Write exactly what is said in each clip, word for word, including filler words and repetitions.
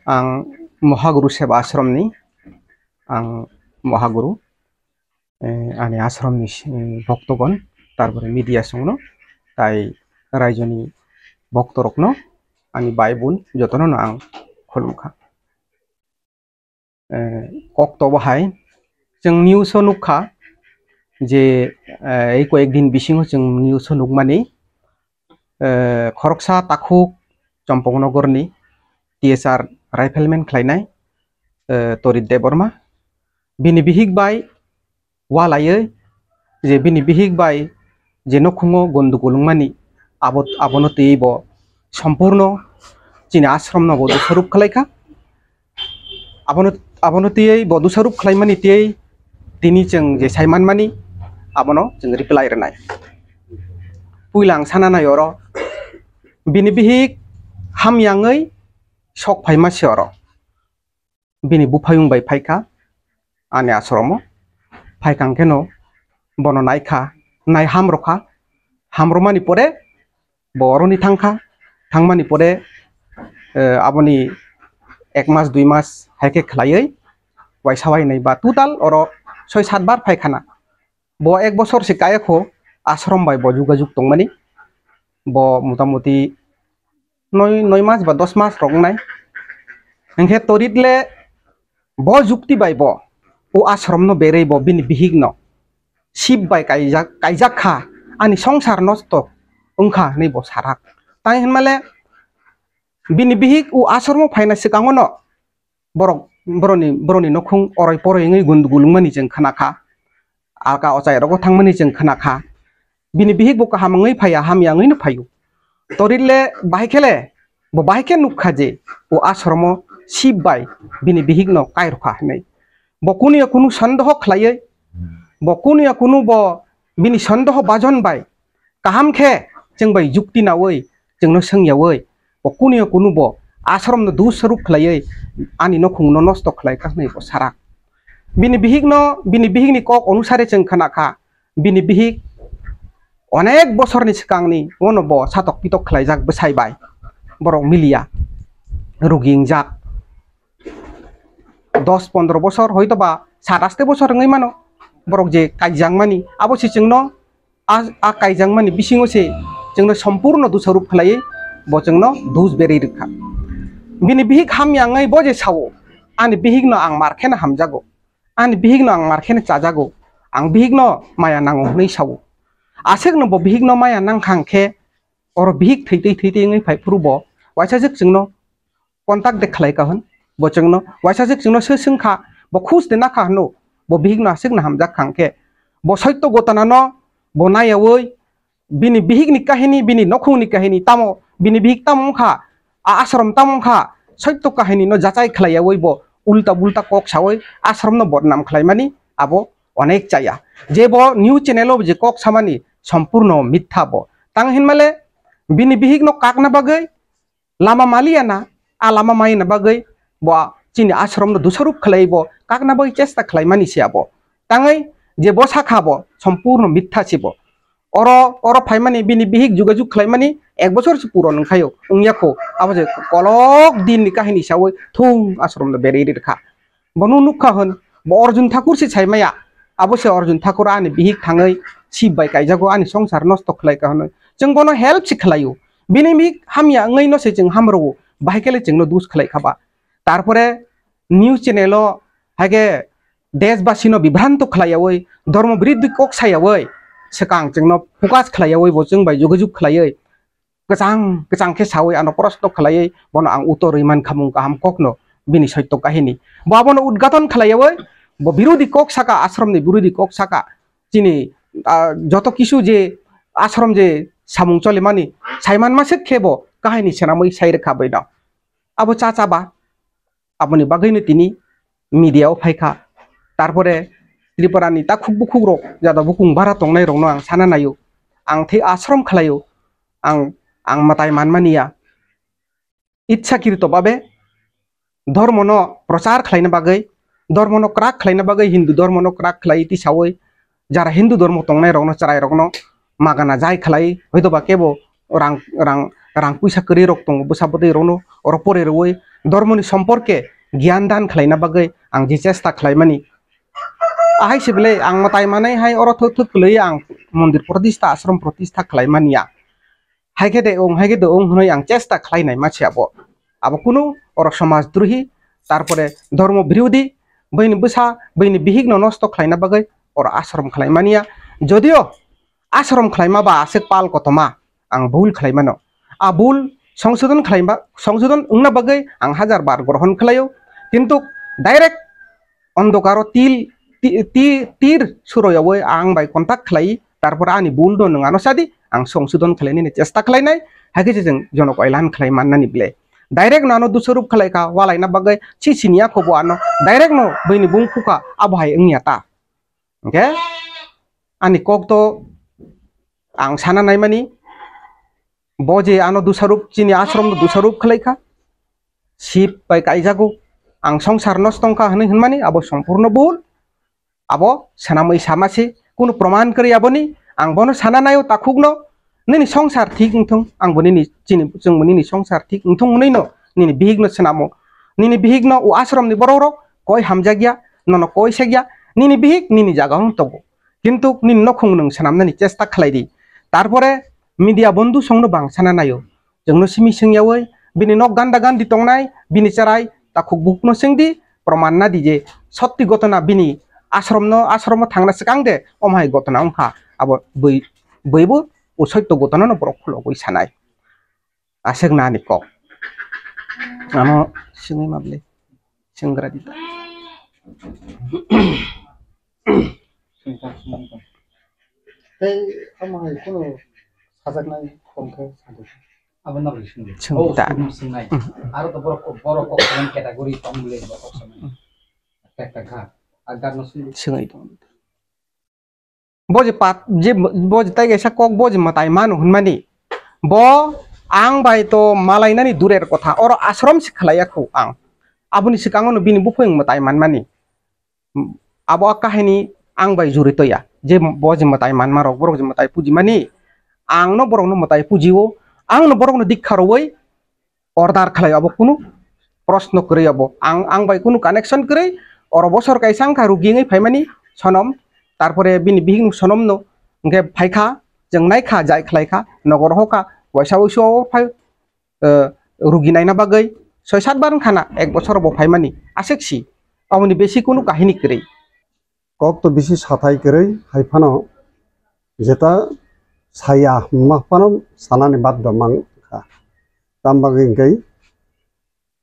Ang Mohaguru Seva Ashramni, ang Mohaguru, eh, ani ashramni si-, eh, bhoktogon, tarpore media songno, tai raijoni bhoktorokno, ani bai bun jotono no ang khulumkha. Eh, kok tobo hai, chwng news o nukha je, eh, ei koyek din bisingo chwng news o nukmani, eh, khoroksa takhuk Champaknagar ni T S R rifleman khlainai, eh, Torit Debbarma, bini bihik bai walaiwi je bini bihik bai je nokhungo gondogol wngmani, abo, abono twiwi bo sompurno chini ashramno bo dusaruk khlaikha. Abono, abono twiwi bo dusaruk khlaimani twiwi tini chwng je sai manmani abono chwng reply rwnai. Puila ang sana nai oro, bini bihik hamya wngwi sok phaima se oro. Bini buphayung bai phaikha ani ashromo. Phaikha hwnkhe no bono naikha, nai hamrokha. Hamromani pore bo oroni thangkha. Thangmani pore, eh, aboni ek mas, dui mas hai khe khlaiwi waisa wainai ba total oro soi sat bar phaikhana. Bo ek bosor se kaya kho ashram bai bo jugajug tongmani. Bo motamoti noi, noi mas ba dos mas rok wngnai. Hwnkhe Torit le bo jukti bai bo o ashram no berwi bo bini bihik no sip bai kaijak, kaijak kha, ani songsar nosto wngkha hwnwi bo sarak. Tai hwnmale bini bihik o ashram o phaina swkango no borok, boroni, boroni nokhung oroi poroi wngwi gundugul wngmani chwng khna kha. Alka ochai rogo thangmani chwng khna kha. Bini bihik bo kaham wngwi phaiya, hamya wngwi no phaio. Torit le bahai khe le, bo bahai khe nuk kha je o ashromo sip bai bini bihik no kai rwkha hwnwi. Bo kunu ya kunu sondoho khlaiwi, bo kunu ya kunu bo bini sondoho bajon bai kaham khe chwng bai jukti nawi, chwngno swngyawi, bo kunu ya kunu bo ashram no dusaruk khlaiwi ani nokhung no nosto khlai kha hwnwi bo sarak. Bini bihik no, bini bihik ni kok onusare chwng khna kha, bini bihik onek bosorni swkangni ono bo satok pitok khlaijak bwsai bai, borok miliya, rugi wngjak. Dos pondro bosor, hoito ba sat aste bosor wngwi mano, borok je kaijakmani, abo se chwngno a, a kaijakmani bisingo se chwngno sompurno dusaruk khlaiwi bo chwngno dus berwi rwkha. Bini bihik hamya wngwi bo je sao, "Ani bihikno ang mar kheno hamjago, ani bihikno ang mar kheno chajago, ang bihikno maya nango," hwnwi sao. Aswkno bo bihikno maya nangkha hwnkhe, oro bihik thwi twi, thwi twi wngwi phai phuru bo waisa jwk chwngno contact de khlai kha hwn, bo chwngno waisa jwk chwngno se swng kha, bo khus de na kha hwno, bo bihikno aswkno hamjak kha hwnkhe, bo soito gotana no bo naiyawi, bini bihikni kahini, bini nokhungni kahini, tamo bini bihik tamo wngkha, a ashram tamo wngkha, soito kahini no jachai khlaiyawi bo ulta bulta kok sawi ashram no bodnam khlaimani abo onek chaya. Je bo news channel o je kok samani sompurno mitha bo. Tang hinmale bini bihikno kakna bagwi lama maliya na, a lama maina bagwi bo chini ashram no dusaruk khlai bo kakna bagwi chesta khlaimani se abo. Tangwi je bo sakha bo sompurno mitha se bo. Oro, oro phaimani bini bihik jugajug khlaimani ek bosor se puron wngkhaio, wngya kho. Abo je kolok din ni kahini sawi thung ashram no berwi rwkha. Bono nukha hwn, bo Arjun Thakur se saimaya. Abo se Arjun Thakur ani bihik thangwi sip bai kaijago, ani songsar nosto khlai kha hwnwi. Chwng bono help se khlaio. Bini bihik hamya wngwi no se chwng hamrwo, bahai khe le chwngno dus khlai kha ba. Tarpore news channel o hai khe deshbasi no bibhranto khlaiyawi, dhormo biruddhi kok sayawi, swkang chwngno focus khlaiyawi bo chwng bai jugajug khlaiwi, kwchang kwchang khe sawi ano proshno khlaiwi bono ang uttor rwi man kha mung kaham kokno bini soito kahini. Bo abono udghaton khlaiyawi bo birodhi kok saka, ashramni birodhi kok saka, chini, ah, joto kisu je ashram je samung cholimani saiman maswk khe bo kahini swnamwi sai rwkha boino. Abo cha cha ba. Aboni bagwino tini media o phaikha. Tarpore Tripura ni takhuk bukhuk rok, jada bukung bara tongnai rokno ang sana naio. Ang thei ashram khlaio. Ang, ang mwtai manmani ya. Itsakrito babe dhormo no prochar khlaina bagwi, dhormo no kwrak khlaina bagwi, Hindu dhormo no kwrak khlai tisawi jara Hindu dhormo tongnai rokno, chwrai rokno magana jai khlai, hoito ba kebo rang, rang, rang puisa kwrwi rok tongo, bwsa bwtwi rokno oro pore rwwi Dhormoni somporke gyan dan khlaina bagwi ang je chesta khlaimani. Ahai se belai ang mwtai manai hai oro thuk thuk kwlwi ang mondir pratistha, ashram pratistha khlaimani ya. Hai khe de ong, hai khe de ong hwnwi ang chesta khlainai ma se abo. Abo kunu oro somaj drohi, tarpore dhormo birodhi, bini bwsa, bini bihik no nosto khlaina bagwi oro ashram khlaimani ya. Jodio ashram khlaima ba aswk pal kotoma ang bul khlaimano. A bul songsodon khlaima, songsodon wngna bagwi ang hajar bar grohon khlaio. Kintu direct ondokaro til, ti-, ti-, tir suroyawi ang bai contact khlai, tarpore ani bul no nwng ano sadi, ang songsodon khlainani chesta khlainai, hakhe se chwng jonok oilan khlai mannani ble. Direct no ano dusarop khlaikha, walaina bagwi si siniya khobo ano, direct no bini bung khukha, abo hai wngya ta. Hwnkhe ani kok to ang sana naimani, bo je ano dusarop, chini ashram no dusarop khlaikha, sip bai kaijago, ang songsar nosto wngkha hwnwi hwnmani abo sompurno bul. Abo swnamwi sama se, kunu proman kwrwi aboni, ang bono sana naio takhukno, nini songsar thik wngthung, ang bo nini chini, chwng bo nini songsar thik wngthung hwnwi no, nini bihik no swnamo, nini bihik no o ashram ni borok rok koi hamjakya, nono koi sekya, nini bihik nini jaga wng tongo. Kintu nini nokhung nwng swnamnani chesta khlai di. Tarpore media bondhu songno bang sana naio. Chwngno simi swngyawi, bini nok ganda gandi tongnai, bini cherai takhuk bukno swngdi, proman nadi je sotti gotona bini ashramno, ashramno thangna swkang de, omo hai gotona wngkha. Abo bui, buibo o soitto gotonano borok khulogwi sanai. Aswk nani kok. Ano swngwi mable. Swnggra di ta. Tei omo hai kunu sajaknai khorang khe sadi. Abo no bai swngdi. Swngdi ta. Oh, swngdi, swngdi. Aro to borok, borok kok kalam category tong bole borok kok swngdi. Ekta kha. Agar no swngdi. Swngwi tong. Bo je pat, je, bo je tai kaisa kok, bo je mwtai mano hwnmani. Bo ang bai to malainani durer kotha, oro ashram se khlaiya kho ang. Aboni swkango no bini buphang mwtai manmani. Abo a kahini ang bai jurito ya. Je bo je mwtai manma rok, borok je mwtai pujimani, ang no borok no mwtai pujio, ang no borok no dikha rwui order khlai, abo kunu proshno kwrwi abo. Ang, ang bai kunu connection kwrwi, oro bosor kaisa wngkha rugi wngwi phaimani sonom, tarpore bini bihik sonom no hwnkhe phaikha, chwng naikha, jai khlaikha, nogo rohokha, waisa wuisu o phai, eh, rugi naina bagwi soi sat bar wngkha na, ek bosor bo phaimani, aswk si, aboni besi kunu kahini kwrwi. Kok to bisi sathai kwrwi, hai phano jeta saya hwnma phano sanani baddo mang kha. Tam bagwi hwnkhe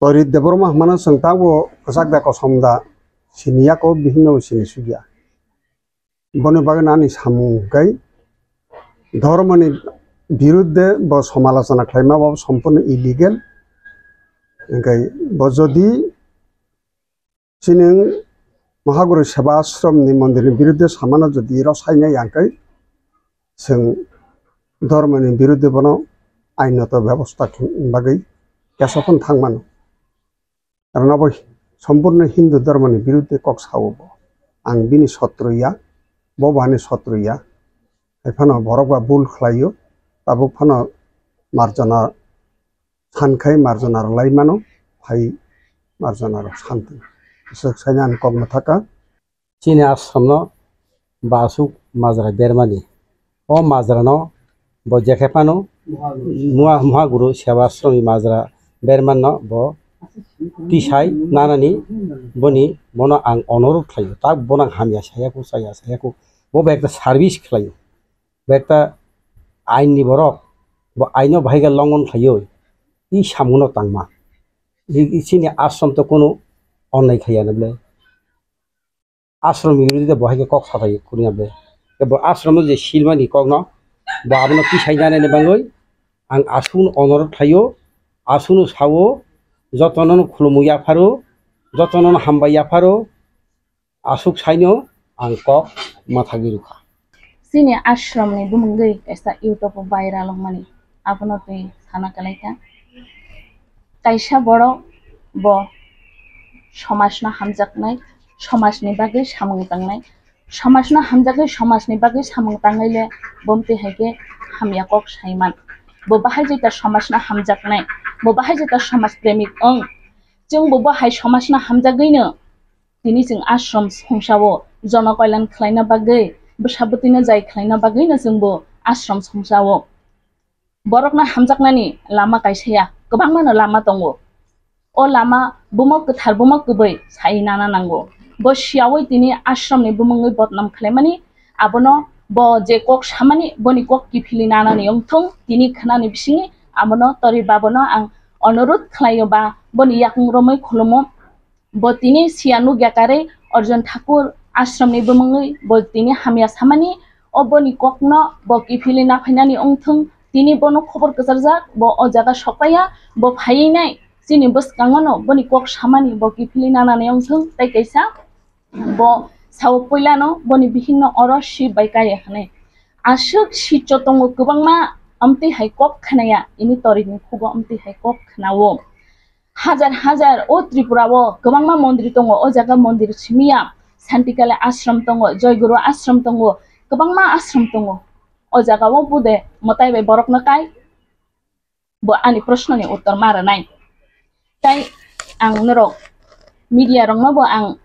Torit Debbarma hwnmano chwng tabo kwchak da kosom da sini yako, bihikno sini sugya. Boni bagwi ani samung hwnkhe dhormoni birudde bo somalochona khlaima bo sompurno illegal. Hwnkhe bo jodi Chini Mahaguru Seva Ashram ni mondir ni birudde samano jodi rw sainai yang khe, chwng dhormo ni birudde bono ainoto bebosta bagwi keso phano thang mano. Karon abo sompurno Hindu dhormo ni birudde kok sao bo. Ang bini sotro ya, bo bo ani sotro ya. Hai phano borok ba bul khlai o, tabuk phano marjona san khai marjona rwlai mano, phai marjona rok san tong. Aswk saina ang kok mwthaka. Chini ashram no ba aswk majra bermani. O majra no bo jekhe phano Muha-, Muhaguru Seva Ashram ni majra berman no bo tisai nanani boni bono ang onorot khlai o. Tak bono ang hamya saya kho, chaya saya kho. Bo bo ekta service khlai o. Bo ekta ain ni borok, bo aino bahai khe longon khlaiwi, i samungno tangma. I, i chini ashram to kunu onnai khaiya na bwle. Ashram ni birodhi de bo hai khe kok sathai kuri na bwle. Bo ashram no je silmani kok no, bo abono tisai nanani bagwi ang aswkno onorot khlaio, aswkno sao, jotono khulumu yapharo, jotono hambai yapharo, Aswk saino ang kok mwthagwi rwkha. Chini ashram ni bumungwi kaisa YouTube o viral wngmani, abono twi sana kwlaikha. Kaisa borok bo somajno hamjaknai, somajni bagwi samung tangnai, somajno hamjakwi somajni bagwi samung tangwi le bomtwi hai khe hamya kok saiman. Bo bahai jeta somajno hamjaknai, bo bahai jeta somaj premik wng. Chwngbo bo hai somajno hamjagwino tini chwng ashram songsa-o jono koilan khlaina bagwi, bwsa bwtwino jai khlaina bagwino chwngbo ashram songsa-o. Borokno hamjaknani lama kaisa ya, kwbangmano lama tongo. O lama bumok kwthar, bumok kwbwi sai nana nango. Bo siyawi tini ashramni bumungwi bodnam khlaimani, abono bo je kok samani, boni kok kiphilwi nanani wngthung, tini khwnani bisingi abono Tori Babuno ang onorot khlaio ba boni yakung romwi khulumo. Bo tini siya nukya karwi Arjun Thakur ashramni bumungwi bo tini hamya samani, o boni kokno bo kiphilwi naphainani wngthung, tini bono khobor kwcharjak, bo o jaga sokpaiya, bo phaiwi nai chini bwskango no boni kok samani bo kiphilwi nanani wngthung, tei kaisa bo sao puilano boni bihikno oro sip bai kaya hwnwi. Aswk sicho tongo kwbangma, amtwi hai kok khnaya, ini Torikni khugo amtwi hai kok khnao. Hajar hajar o Tripura o kwbangma mondir tongo, o jaga mondir simiya, Santikali ashram tongo, Joyguru ashram tongo, kwbangma ashram tongo. O jaga o bude mwtai bai borokno kai? Bo ani proshno ni uttor ma rwnai. Tai ang norok media rokno bo ang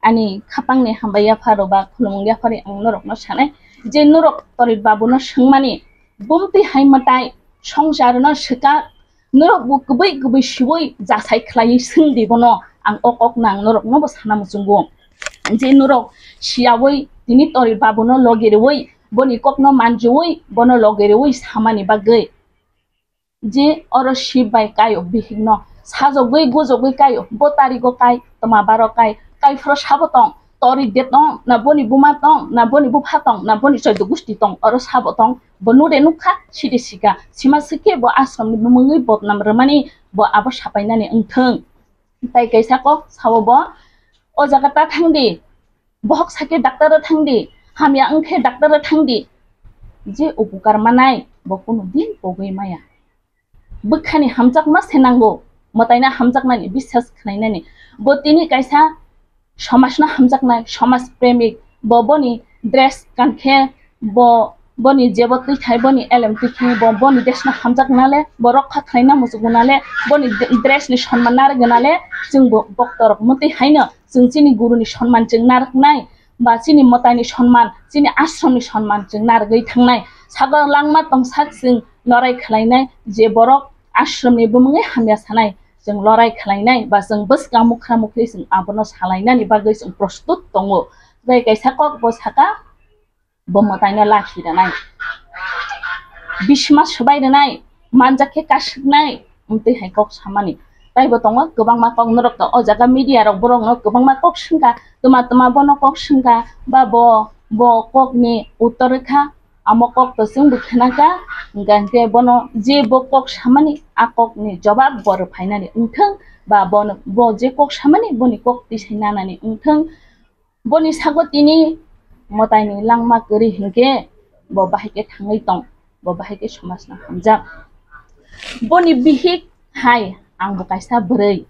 ani khapang ni hambai yapharo ba khulumung yaphari ang norokno sanai je norok Torit Babuno swngmani, bumtwi hai mwtai songsar no swkak, norok bo kwbwi kwbwi siwi jasai khlaiwi swngdi bono, ang o kok nang norokno bo sana muchungo. Je norok siyawi tini Torit Babuno logi rwi boni kokno manjui bono logi rwi samani bagwi. Je oro sip bai kaio bihikno sajogwi gujogwi kaio, bo tarigo kai, tma baro kai, kai phro sabo tong, Torit de tong, na boni buma tong, na boni bupha tong, na boni choido gusti tong, oro sabo tong, bo nude nukha, side sika, sima sikhe bo ashramni bumungwi bodnam rwmani bo abo sapainani wngthung. Tai kaisa kok sao bo, o jaga ta thangdi, bohok sakhe doctor o thangdi, hamya wngkhe doctor o thangdi. Je upukar manai bo kunu din pogwi maya. Bwkhani hamjakma se nango, mwtaina hamjaknani, biswas khwlainani. Bo tini kaisa somajno hamjaknai, somaj premik, bo boni dress kankhe, bo boni jebo twi thai, boni elem twi thai, bo boni dress no hamjakna le, bo rokha khlaina muchukuna le, boni d-, dress ni sonman narwgwi na le, chwng bo bokto rok mwtwi haino chwng chini guru ni sonman chwng narwknai, ba chini mwtai ni sonman, chini ashram ni sonman chwng narwgwi thangnai. Sago langma tongsak chwng lorai khlainai, je borok ashram ni bumungwi hamya sanai, chwng lorai khlainai, ba chwng bwskang mukhra mukhri chwng abono salainani bagwi chwng prostut tongo. Tei kaisa kok bo saka, bo mwtaino lahi rwnai, bisima swbai rwnai, manjak khe kasuknai, wngtwi hai kok samani. Taibo tongo kwbangma kok, norok to o jaga media rok borokno kwbangma kok swngkha, tma tma bono kok swngkha, ba bo, bo kokni uttor rwkha, amo kok to chwngbo khnakha, hwnkha hwnkhe bono je bo kok samani, a kokni jobab bo rwphainani wngthung, ba bono, bo je kok samani, boni kok tisai nanani wngthung. Boni sago tini mwtaini langma kwrwi hinkhe bo bahai khe thangwi tong, bo bahai khe somajno hamjak. Boni bihik hai ang bo kaisa bwrwi.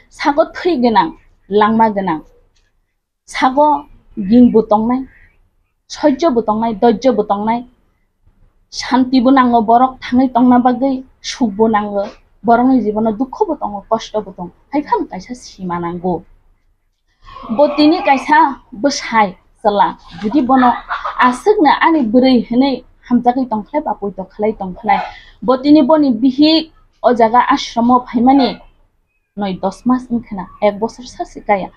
Sago thwi gwnang, langma gwnang. Sago gingbo tongnai, soijobo tongnai, doijobo tongnai. Shantibo nango borok thangwi tongna bagwi, sukbo nango. Borokni jibono dukhobo tongo, kostobo tongo. Hai phano kaisa sima nango. Bo tini kaisa bwsai chwla, jodi bono aswkno ani bwrwi hwnwi hamjagwi tongkhlai ba poito khlai tongkhlai, bo tini boni bihik o jaga ashromo phaimani noi dos mas wngkhana, ek bosor sa se kaya.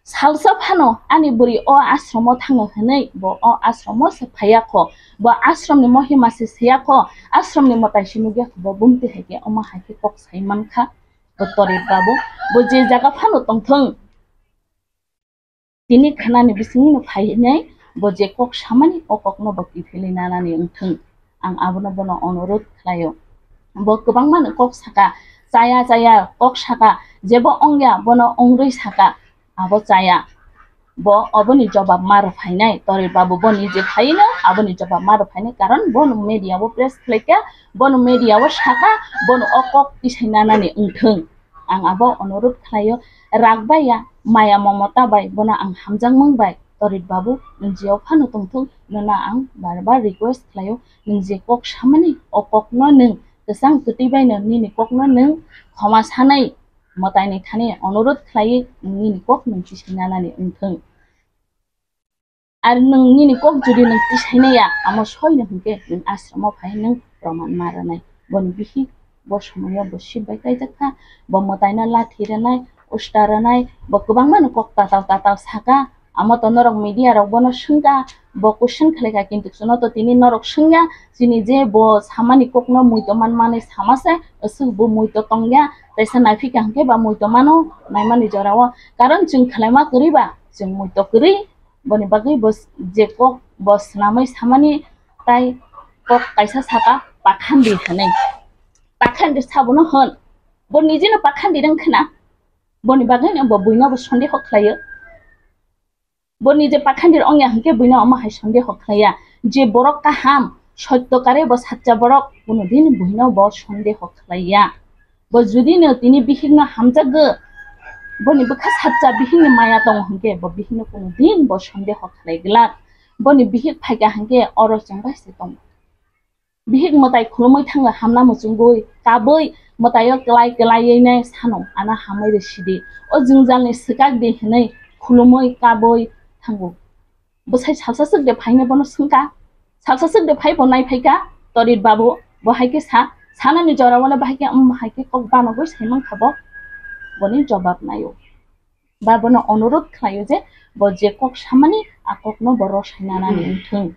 Salsa phano ani bwrwi o ashromo thango hwnwi bo o ashromo se phaiya kho, bo ashromni mohima se seya kho, ashromni mwtai se nukya kho, bo bumtwi hai khe omo hai khe kok sai mankha. Bo Torit Babu, bo je jaga phano tongthung, tini khanani bisingni phainai, bo je kok samani, o kokno bo kiphilwi nanani wngthung. Ang abono bono onorot khlaio. Bo kwbangmano kok saka, chaya chaya kok saka, jebo ongya bono ongrwi saka, abo chaya. Bo oboni jobab ma rwphainai, Torit Babu bo nije phaino aboni jobab ma rwphainai, karon bono media o press khlaikha, bono media o saka, bono o kok tisai nanani wngthung. Ang abo onorot khlaio, rak bai ya, maya momota bai bono ang hamjakmung bai, Torit Babu, nwng jeo phano tongthung, nono ang bar bar request khlaio, nwng je kok samani, o kokno nwng kwchang kwtwi baino nini kokno nwng khoma sanai, mwtaini thani onurodh khlai nini kok nwng tisai nanani wngthwng. Ar nwng nini kok jodi nwng tisai naya, amo soino hwnkhe nwng asromo phai nwng proman ma rwnai. Boni bihik bo somoio bo sip bai kaijak kha, bo mwtaino lathi rwnai, usta rwnai, bo kwbangmano kok tatal tatal saka. Amo to norok media rok bono swngkha, bo question khlaikha, kintu chwngno to tini norok swngya, chini je bo samani kokno muito manmani sama se, aswk bo muito tongya, teisa naiphikha hwnkhe ba muito mano naimani jorao. Karon chwng khlaima kwrwi ba, chwng muito kwrwi, boni bagwi bo s-, je kok bo swnamwi samani tai kok kaisa saka pakhandi hwnwi. Pakhandi sabono hwn, bo nijino pakhandi rwng khna, boni bagwino bo buino bo sondeho khlaio. Bo nije pakhandir ongya hwnkhe buino omo hai sondeho khlaiya je borok kaham, sotto kare bo sacha borok, kuno din buino bo sondeho khlaiya. Bo judino tini bihikno hamjagwi, boni bwkha sacha bihikni maya tongo hwnkhe bo bihikno kuno din bo sondeho khlai glak. Boni bihik phaikha hwnkhe oro chwng bai se tongo. Bihik mwtai khulumwi thango hamna muchungwi, kabwi mwtaio klai klaiwi nai sano, "Ano hamwi rw sidi, o jwngjalni swkak di," hwnwi khulumwi kabwi thango. Bwsai salsa swk de phaino bono swngkha, salsa swk de phai bo nai phaikha, "Torit babu, bo hai khe sa, sanani jora wale bahai khe, um, hai khe kok banogwi sai mankha bo," boni jobab naio. Ba bono onurodh khlaio je bo je kok samani a kokno bo rwsai nanani wngthwng.